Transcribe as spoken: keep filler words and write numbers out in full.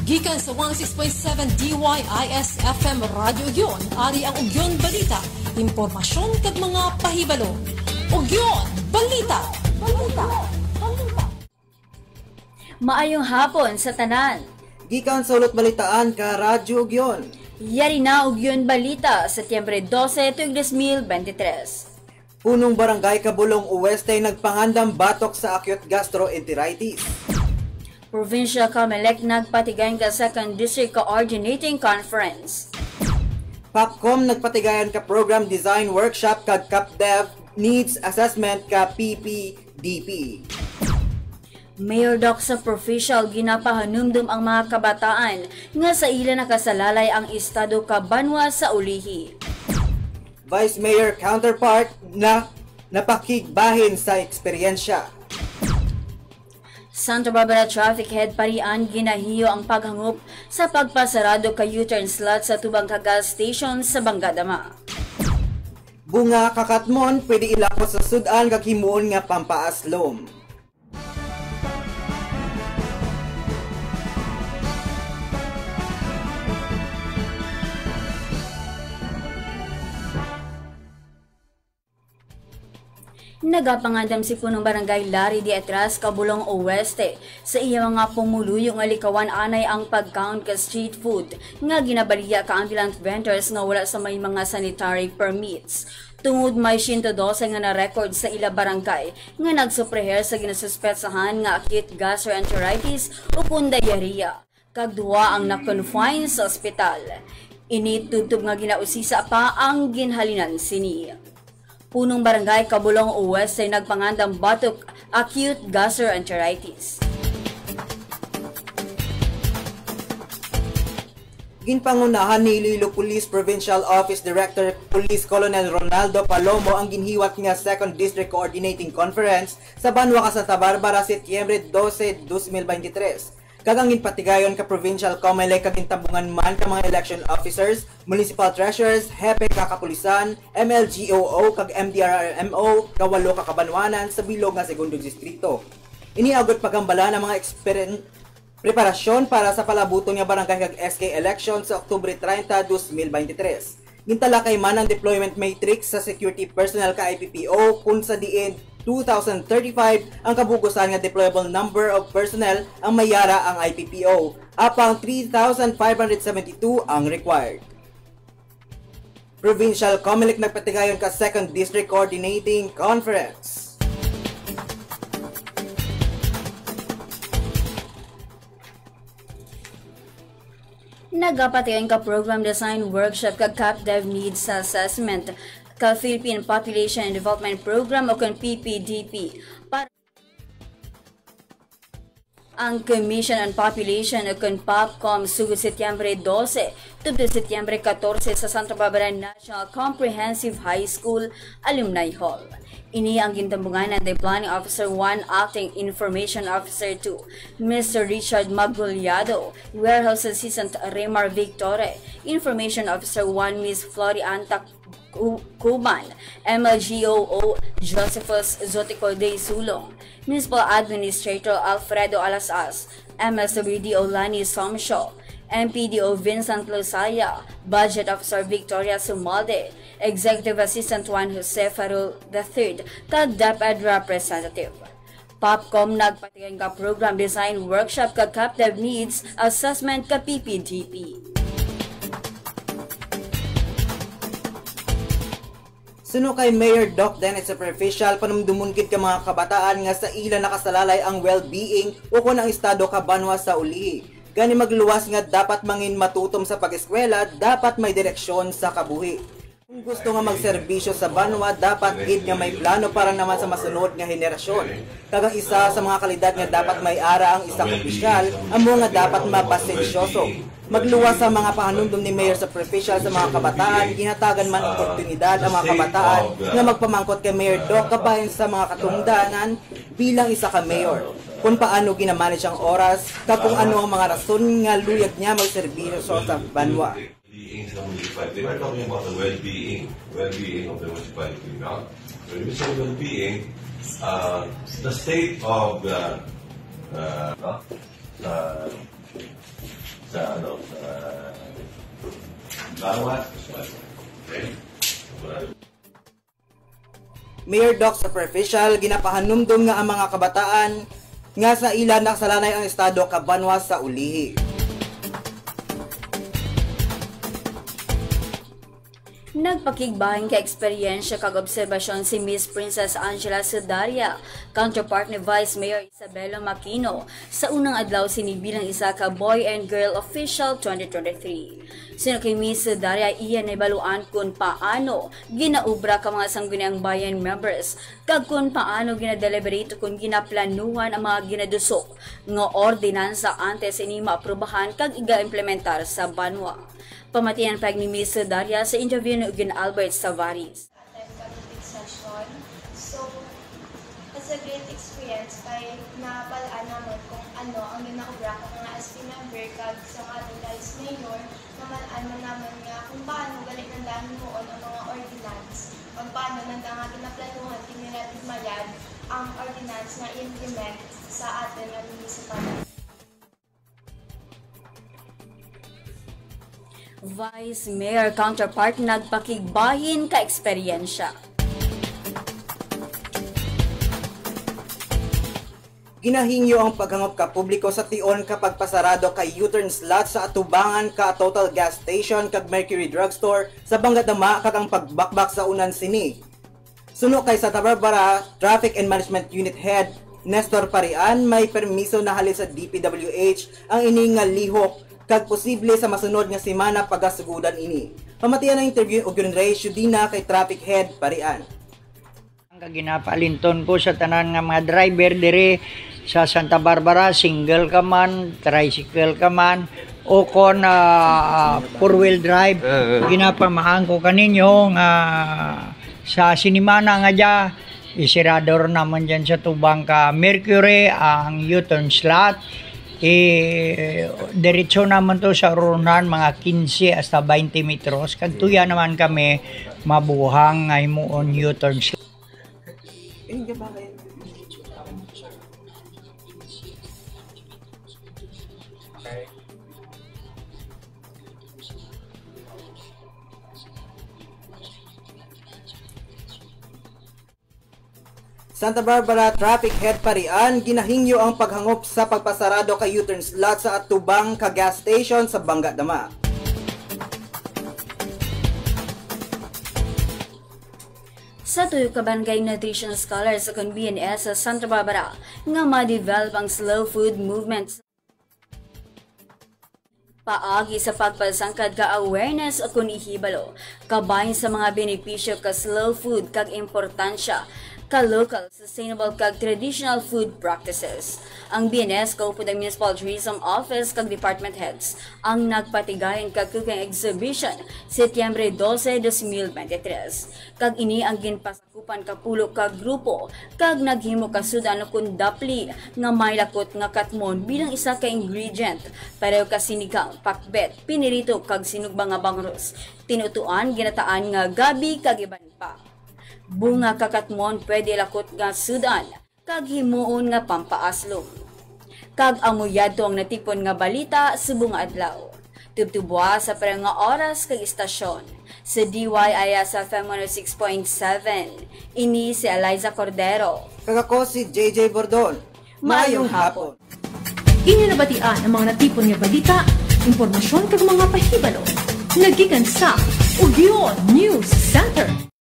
Gikan sa one oh six point seven D Y I S F M Radyo Ugyon, ari ang Ugyon Balita, impormasyon kag mga pahibalo. Ugyon Balita. Balita. Balita. Maayong hapon sa tanan. Gikan sa Hulot Balitaan ka Radyo Ugyon. Yari na Ugyon Balita, Setyembre dose, tuig dos mil bente tres. Punong Barangay Cabulong Oeste nagpangandam batok sa acute gastroenteritis. Provincial Comelec nagpatigayon ka Second District Coordinating Conference. PAPCOM nagpatigayon ka Program Design Workshop kag CapDev Needs Assessment ka P P D P. Mayor Doc sa Provincial ginapahanumdom ang mga kabataan nga sa ila nakasalalay ang estado ka banwa sa ulihi. Vice Mayor counterpart na napakigbahin sa eksperyensya. Santa Barbara Traffic Head Parian ginahiyo ang paghangop sa pagpasarado ka U-turn slot sa tubang ka gas station sa Bangadama. Bunga ka katmon pwede ilapot sa sud-an kag himuon nga pampaaslom. Nagapangandam si Punong Barangay Larry D. Atras, Cabulong Oeste, sa iya mga pumuluyo nga likawan anay ang pagkaon ka street food nga ginabaligya ka ambulant vendors nga wala sa may mga sanitary permits. Tungod may siyento dose nga na-record sa ila barangay nga nagsupreher sa ginasuspetsahan nga acute gastroenteritis o kon diarrhea, kag duha ang na-confine sa ospital. Ini tubtob nga ginausisa pa ang ginhalinan sini. Punong Barangay Cabulong Oeste nagpangandam batok acute gastroenteritis. Ginpangunahan ni Iloilo Police Provincial Office Director Police Colonel Ronaldo Palomo ang ginhiwat nga Second District Coordinating Conference sa banwa ka Santa Barbara, Setyembre dose, dos mil bente tres. Kag ang ginpatigayon ka Provincial Comelec kag gintambungan man ka mga election officers, municipal treasurers, hepe ka kapulisan, M L G O O kag M D R R M O ka walo ka kabanwanan sa bilog nga Segundo Distrito. Ini agod pagambalan ang mga eksperen-, preparasyon para sa palabuton nga barangay kag S K election sa Oktubre treinta, dos mil bente tres. Gintalakay man ang deployment matrix sa security personnel ka I P P O, kung sa diin two thousand thirty-five ang kabugusan nga deployable number of personnel ang mayara ang I P P O, apang three thousand five hundred seventy-two ang required. Provincial Comelec nagpatigayon ka Second District Coordinating Conference. Nagapatigayon ka Program Design Workshop kag CapDev Needs Assessment ka Philippine Population and Development Program o kon P P D P para ang Commission on Population o kon POPCOM sugod Setyembre dose tubtob Setyembre katorse sa Santa Barbara National Comprehensive High School Alumni Hall. Ini ang gintambungan ni Planning Officer one, Acting Information Officer two, Mister Richard Magullado, Warehouse Assistant Remar Victore, Information Officer one, Miss Florian Tac-, Cu-, Cuban, M L G O O Josephus Zotico de Sulong, Municipal Administrator Alfredo Alasas, M S W D O Lani Somsho, M P D O Vincent Losaya, Budget Officer Victoria Sumalde, Executive Assistant Juan Jose Farul the third, kag DepEd Representative. POPCOM nagpatigayon ka Program Design Workshop kag CapDev Needs Assessment ka P P D P. Suno kay Mayor Doc Dennis Superficial, panumdumon gid ka mga kabataan nga sa ila nakasalalay ang well-being o kon ang estado ka banwa sa ulihi. Gani magluwas nga dapat mangin matutom sa pag-eskwela, dapat may direksyon sa kabuhi. Kung gusto nga magserbisyo sa banwa, dapat gid nga may plano para naman sa masunod nga henerasyon. Kag ang isa sa mga kalidad nga dapat may ara ang isa ka opisyal, amo nga dapat mapasensyoso. Magluwas sa mga pahanumdom ni Mayor Superficial sa mga kabataan, ginhatagan man oportunidad ang mga kabataan nga magpamangkot kay Mayor Doc kabahin sa mga katungdanan bilang isa ka mayor, kung paano ginamanage ang oras, kag kung ano ang mga rason nga luyag niya magserbisyo sa banwa. Being sa municipality. We're talking about the well-being, well-being of the municipality, no? When we say well-being, uh, the state of the, uh, no? Uh, Sa ano, sa bawat, okay? Mayor Doc Superficial, ginapahanumdom nga ang mga kabataan nga sa ila nakasalanay ang estado kabanwa sa ulihi. Nagpakigbahin ka eksperyensya kag obserbasyon si Miss Princess Angela Sudaria, counterpart ni Vice Mayor Isabelo Makino, sa unang adlaw sini bilang isa ka boy and girl official twenty twenty-three. Suno kay Miss Sudaria, iya nahibaluan kung paano ginaubra ka mga Sangguniang Bayan members kag kung paano ginadeliberate kung ginaplanuhan ang mga ginadusok nga ordinansa antes ini maaprubahan kag iga-implementar sa banwa. Pamatian pa ni Miss Daria sa interview ni Ugin Albert Savaris. Attend kami this session. So, it's a great experience kay nabal-an naman kung ano ang ginaobra ko nga S P member kag sa mga advice mayor, nabal-an man naman nga kung paano gali nanda himuon ang mga ordinance, kag paano nanda nga ginaplanuhan kini ra mayad ang ordinance nga i-implement sa aton nga municipality. Vice Mayor counterpart nagpakigbahin ka eksperyensya. Ginahingyo ang paghangop ka publiko sa tion ka pagpasarado ka U-turn slot sa atubangan ka Total Gas Station kag Mercury Drugstore sa Banggadama kag ang pagbakbak sa unan sini. Suno kay Santa Barbara Traffic and Management Unit Head Nestor Parian, may permiso na halin sa D P W H ang ini nga lihok kag posible sa masunod nga semana pagasugodan ini. Pamatian ang interview ni Ugin Ray Shudina kay Traffic Head Parian. Ang ginapaalinton ko sa tanan nga mga driver diri sa Santa Barbara, single ka man, tricycle ka man, o kon, ah, ah, four-wheel drive, Ah, ah. ginapamahan ko kaninyo nga sa sinimana nga dya, isirador naman dyan sa tubang ka Mercury ang U-turn slot. Eh, diretso naman to sa urunan, mga quince hasta twenty metros. Kag tuya naman kami mabuhang nga himuon U-turn slot. Santa Barbara Traffic Head Parian, ginahingyo ang paghangop sa pagpasarado ka U-turn slot sa atubang ka gas station sa Banggadama. Sa tuyo ka Barangay Nutrition Scholars sa B N S sa Santa Barbara nga ma-develop ang slow food movement. Paagi sa pagpasangkad ka awareness o kon ihibalo, kabahin sa mga benepisyo ka slow food kag importansya ka local, sustainable kag traditional food practices. Ang B N S kaupod ang Municipal Tourism Office kag department heads ang nagpatigayon ka cooking exhibition Setyembre dose, dos mil bente tres. Kag ini ang ginpas- Kupan ka pulo ka grupo kag naghimo ka sud-an kon dapli nga may lakot nga katmon bilang isa ka ingredient, pareho ka sinigang, pakbet, pinirito kag sinugba nga bangros, tinutuan, ginataan nga gabi kag iban pa. Bunga ka katmon pwede lakot nga sud-an kag himuon nga pampaaslom. Kag amo yadto ang natipon nga balita subong nga adlaw. Tubtubwa sa pareho nga oras kag istasyon sa D Y I S F M one oh six point seven. Ini si Eliza Cordero. Kag ako si J J Bordon. Maayong hapon. Inyo nabatian ang mga natipon nga balita, impormasyon kag mga pahibalo nga gikan sa Ugyon News Center.